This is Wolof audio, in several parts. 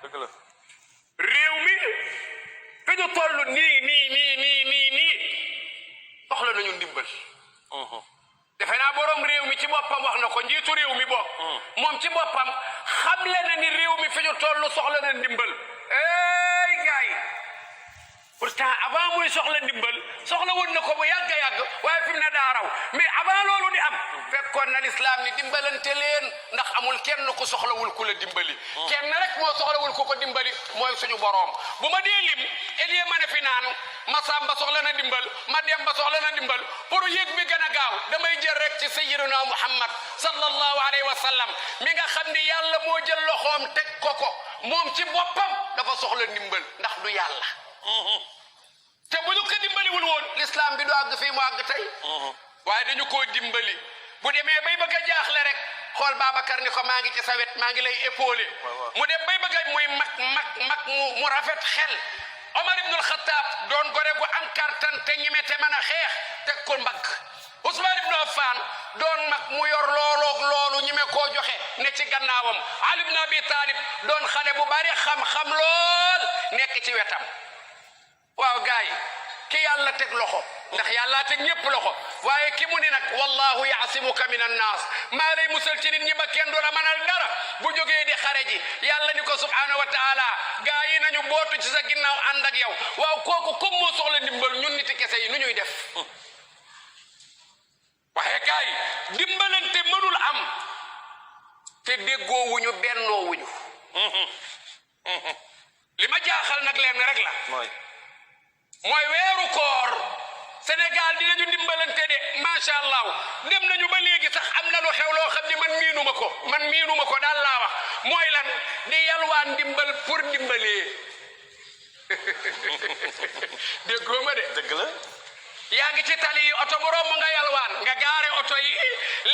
dëgg la réew mi fi ñu toll nii soxla nañu ndimbal. defe naa borom réew mi ci boppam wax na ko njiitu réew mi bokk. moom ci boppam xamle na ni réew mi fi ñu toll soxla na ndimbal. gars yi pourtant avant muy soxla ndimbal soxla woon na ko bu yàgg a yàgg waaye fi mu ne daa raw mais avant loolu di am fekkoon na lislaam ni dimbalante leen ndax amul kenn ku soxlawul ku la dimbali. kenn rek moo soxlawul ku ko dimbali mooy suñu boroom. bu ma dee lim elie ma ne fi naan Masamba soxla na dimbal ma Demba soxla na dimbal pour yéeg bi gën a gaaw damay jël rek ci sayyidina Muhammad sallallahu alayhi wa sallam mi nga xam ni yàlla moo jël loxoom teg ko moom ci boppam dafa soxla ndimbal ndax du yàlla. te bu ñu ko dimbaliwul woon l'islam bi du àgg fii mu àgg tey. waaye dañu koo dimbali bu demee bay bëgg a jaaxle rek xool Babacar ni ko maa ngi ci sa wet maa ngi lay épaulé. mu dem bay bëgg a muy mag mu rafet xel. Omar ibnul Xattaab doon gore gu am kartan te ñime te mën a xeex teg ko mbagg. Ousmane ibnu Affan doon mag mu yor loolu ñime koo joxe ne ci gannaawam. Ali ibn Abi Talib doon xale bu bari xam-xam lool nekk ci wetam. waaw gaay ki yàlla teg loxo ndax yàlla teg ñépp loxo waaye ki mu ni nag wallahu yaasimuka min annaas maa lay musal ci nit ñi ba kenn du la mënal dara bu jógee di xare ji yàlla ni ko subhanahu wa taala gaa yi nañu bootu ci sa ginnaaw ànd ak yow waaw kooku comme moo soxla ndimbal ñun niti kese yi nu ñuy def waaye gaay dimbalante mënul am te déggoowuñu bennoowuñu li ma jaaxal nag leen rek la mooy weeru koor Sénégal dinañu dimbalante de macha allah dem nañu ba léegi sax am na lu xew loo xam ni man miinuma ko daal laa wax mooy lan di yalwaan ndimbal pour dimbalee déggoo ma de dëgg la yaa ngi ci tali yi oto bu romb nga yalwaan nga gaare oto yi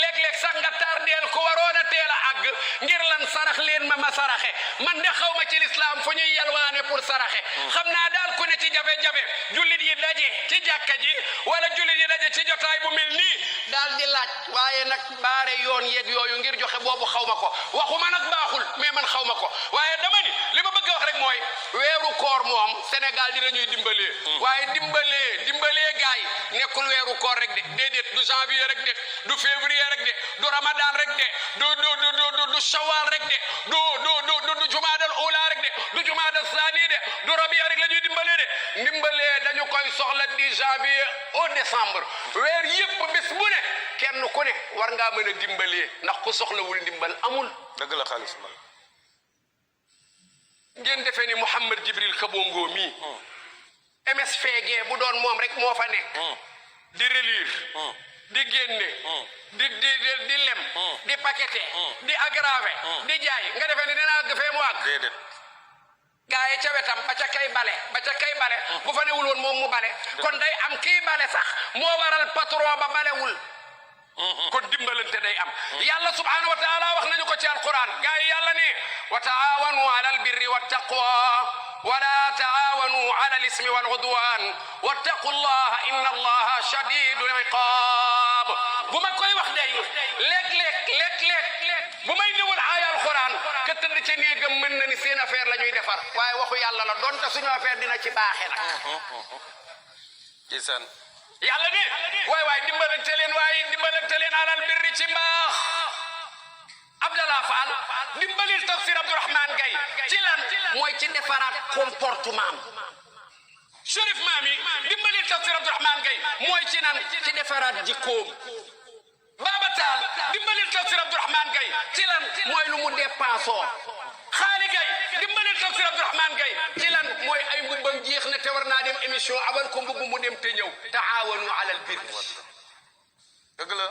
léeg-léeg sax nga tardeel ko waroon a teel a àgg ngir lan sarax leen ma saraxe man de xaw ma ci lislaam fu ñuy yalwaane pour saraxe xam naa daal ku ne ci jafe-jafe jullit yi daje ci jàkka ji wala jullit yi daje ci jotaay bu mel nii daal di laaj waaye nag baare yoon yeeg yooyu ngir joxe boobu xaw ma ko waxuma nag baaxul mais man xaw ma ko waaye dama ni li ma bëgg a wax rek mooy weeru koor moom Sénégal dinañuy dimbalee waaye dimbalee gaay nekkul weeru koor rek de déedéet du janvier rek de du février rek de du ramadan rek de du shawal rek de du jumaadal ula rek de du jumaadal saani de du rabia rek la ñuy dimbalee de dimbalee dañu koy soxla di janvier au décembre weer yëpp bis bu ne kenn ku ne war ngaa mën a dimbalee ndax ku soxlawul ndimbal amul. dëgg la xaalis man ngeen defee ni Mouhamed Jibril Kabongo mii MSFG bu doon moom rek moo fa nekk di relire di génne di lem di paqueté di aggravé di jaay nga defee ni dina àgg fee mu àgg déedéet gaa yi ca wetam ba ca kay bale bu fa newul woon moom mu bale kon day am kii bale sax moo waral patron ba balewul kon dimbalante day am yàlla subhanahu wa taala wax nañu ko ci alquran gaa yi yàlla ne wa taawanu ala albirri wattaqwa wala taawanu ala alismi waludwan wattaqullaha inna allaha shadidul iqab bu ma koy wax day léeg-léeg bu may ñëwal aaya alquran ka tëdd ca néegam mën na ni seen affaire la ñuy defar waaye waxu yàlla la doonte suñu affaire dina ci baaxe nag gisaan yàlla ne waay dimbalante leen alal birri ci mbaax Abdallah Fall dimbalil tafsir Abdourahmane Gaye ci lan mooy ci defaraat comportement Chérif Mami dimbalil tafsir Abdourahmane Gaye mooy ci nan ci defaraat jikkoom Baba Tall dimbalil tafsir Abdourahmane Gaye ci lan mooy lu mu dépensoo Xaali Gaye dimbalil tafsir Abdourahmane Gaye ci lan mooy ay mbubbam jeex na te war naa dem émission abal ko mbubb mu dem te ñëw taawanu alal birri dëgg la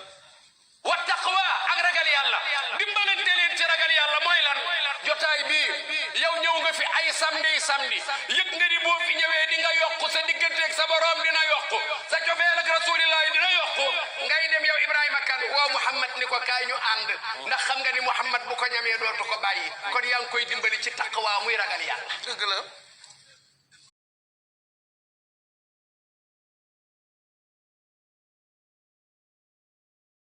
wa taqwa ak ragal yàlla dimbalante leen ci ragal yàlla mooy lan jotaay bii yow ñëw nga fi ay samedi yëg nga ni boo fi ñëwee di nga yokku sa digganteeg sa borom dina yokku sa cofeel ak rasulillahi dina yokku ngay dem yow Ibrahima Kane woo Muhammad ni ko kaay ñu ànd ndax xam nga ni Muhammad bu ko ñamee dootu ko bàyyi kon yaa ngi koy dimbali ci taqwa muy ragal yàlla dëgg la